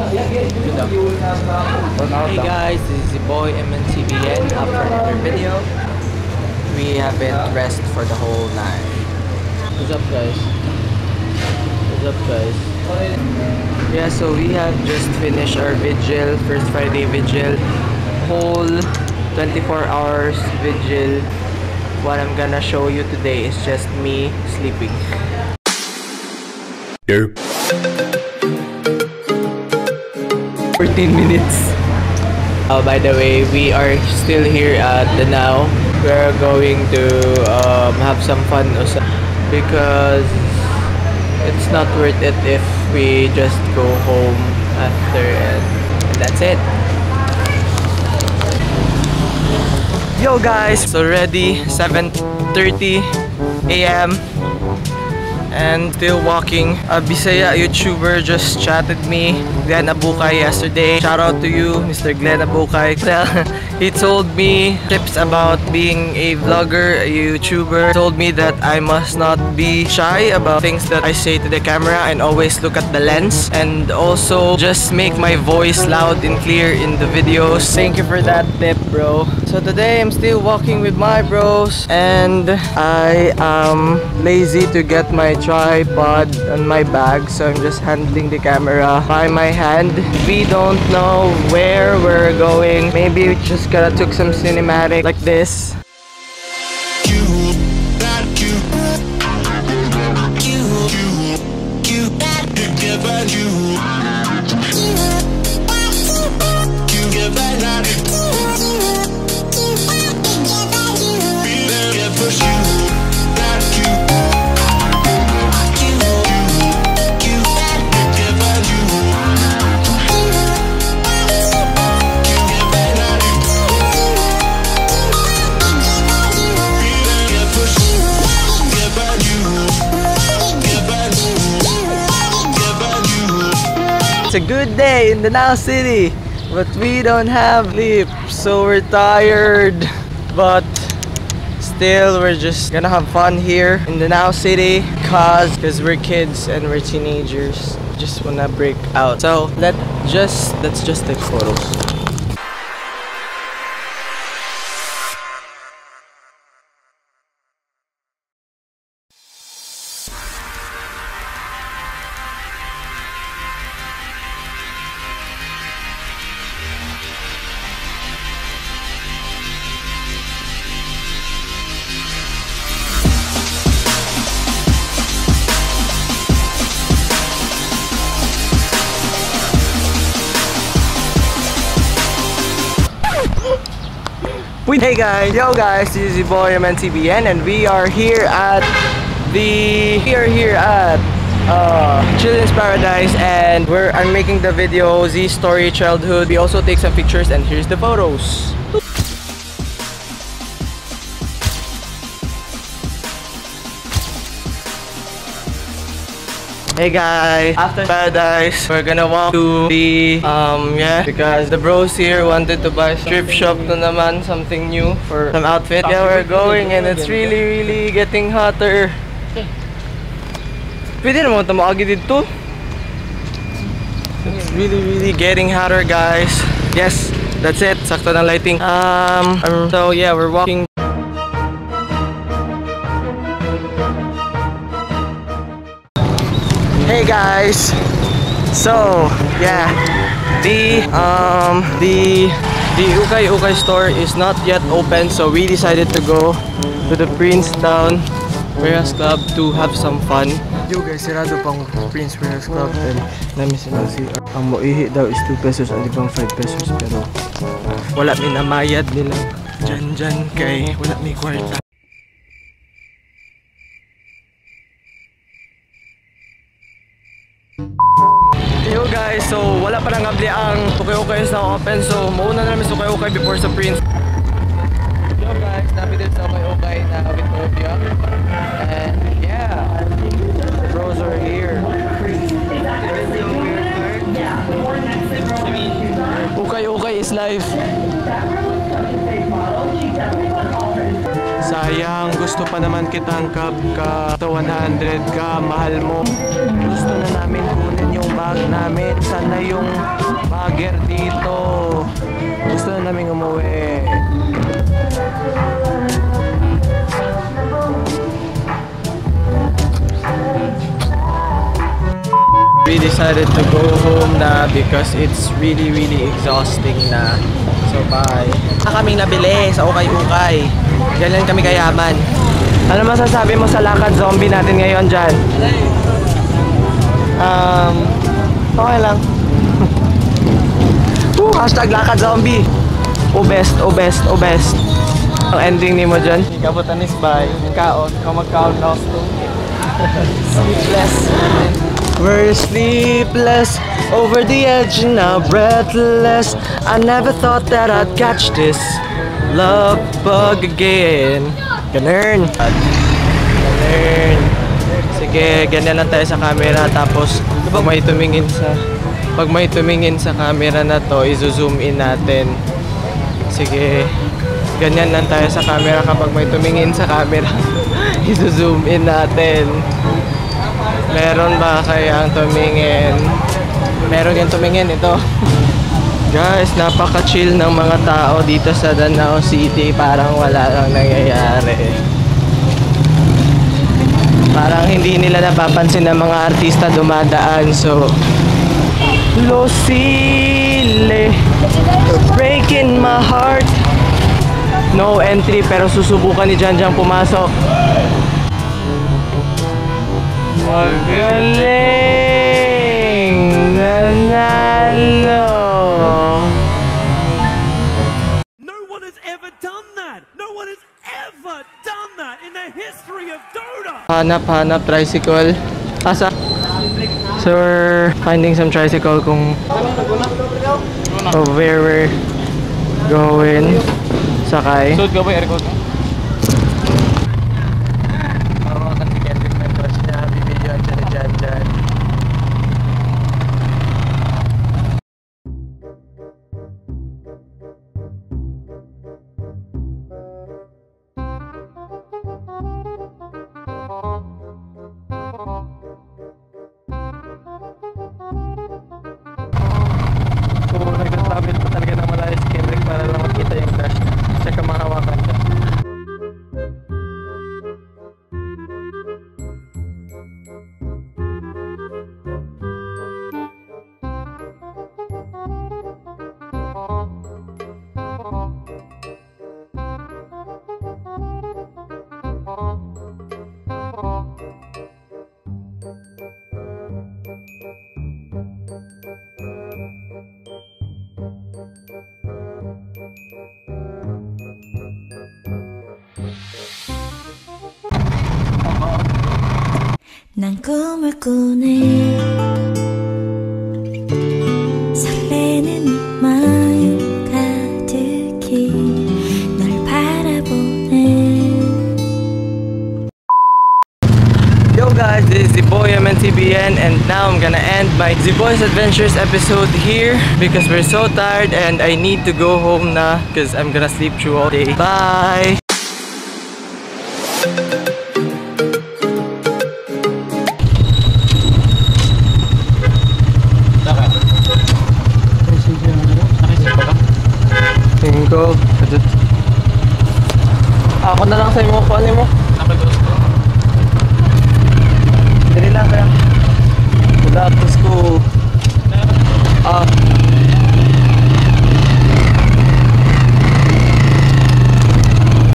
Hey guys, this is your boy MNCBN up for another video. We haven't rest for the whole night. What's up, guys? What's up, guys? Yeah, so we have just finished our vigil, first Friday vigil, whole 24 hours vigil. What I'm gonna show you today is just me sleeping. Derp. 14 minutes. Oh, by the way, we are still here at the now. We're going to have some fun because it's not worth it if we just go home after, and that's it. Yo guys, it's already 7:30 a.m. and still walking. A Bisaya YouTuber just chatted me, Glenn Abukay, yesterday. Shout out to you, Mr. Glenn Abukay. He told me tips about being a vlogger, a YouTuber. He told me that I must not be shy about things that I say to the camera and always look at the lens, and also just make my voice loud and clear in the videos. Thank you for that tip, bro. So today I'm still walking with my bros, and I am lazy to get my tripod on my bag, so I'm just handling the camera by my hand. We don't know where we're going. Maybe we just gotta took some cinematic like this. It's a good day in the Danao City, but we don't have sleep, so we're tired. But still, we're just gonna have fun here in the Danao City, cause we're kids and we're teenagers. Just wanna break out. So let's just take photos. Hey guys, yo guys, this is your boy MNCBN, and we are here at Children's Paradise, and I'm making the video Z Story Childhood. We also take some pictures, and here's the photos. Hey guys, after Paradise, we're gonna walk to the, yeah, because the bros here wanted to buy thrift shop na naman, something new for some outfit. Yeah, we're going, and it's really, really getting hotter. Pwede naman ito maagi dito. It's really, really getting hotter, guys. Yes, that's it. Sakto ng lighting. So yeah, we're walking. Hey guys, so yeah, the Ukay Ukay store is not yet open, so we decided to go to the Princetown Warehouse Club to have some fun. Yo guys, sarado pang Prince Warehouse Club, and namin sila si ang moihi daw is 2 pesos, ang ibang 5 pesos, pero wala mi namayad nila dyan kay wala mi kwarta. Yo guys, so wala pa nang abli ang Ukay-Ukay is now open, so mauna na namin sa Ukay-Ukay before sa Prince. Yo guys, namin din sa Ukay-Ukay na Vitrovia. And yeah, the bros are here. Ukay-Ukay is life. Sayang, gusto pa naman kitang ka 100 ka, mahal mo. Gusto na namin kunin yung bag namin. Sana yung vlogger dito. Gusto na namin umuwi. We decided to go home na because it's really really exhausting na. So bye. Wala kaming nabili sa ukay-ukay. Ganyan kami kayaman. Ano masasabi mo sa lakad zombie natin ngayon dyan? Okay lang. Woo, hashtag lakad zombie. Oh best, oh best, oh best. Ang ending ni mo dyan? Kabutanis bye. Kaon, kamagkaon na. Sleepless. We're sleepless, over the edge and now breathless. I never thought that I'd catch this love bug again. Ganun. Ganun. Sige, ganyan lang tayo sa camera. Tapos, pag may tumingin sa camera na to, izo-zoom in natin. Sige, ganyan lang tayo sa camera. Kapag may tumingin sa camera, izo-zoom in natin. Meron ba kayang tumingin? Meron yung tumingin ito. Guys, napaka-chill ng mga tao dito sa Danao City. Parang wala lang nangyayari. Parang hindi nila napapansin ng mga artista dumadaan. So, Lucille, you're breaking my heart. No entry, pero susubukan ni Janjang pumasok. Magaling! Nanalo! No one has ever done that! No one has ever done that in the history of Dota! Hanap, tricycle. Asa? So we're finding some tricycle kung where we're going. Sakay. Sud ka ba, aircon? Hawakan si Kendrick ng crush niya. Bibidyoan siya ni Janjan. So, nag-travel pa talaga ng malayo si Kendrick para lang makita yung crush niya. Tsaka mahawakan siya. 난 꿈을 꾸네 설레는 마음 가득히 널 바라보네. Yo guys, this is Zboy MNTBN and now I'm gonna end my Zboy's Adventures episode here because we're so tired and I need to go home na because I'm gonna sleep through all day. Bye! Tingko, ako na lang sa imo, kuha mo. Dili lang kaya. Wala ko. Ah.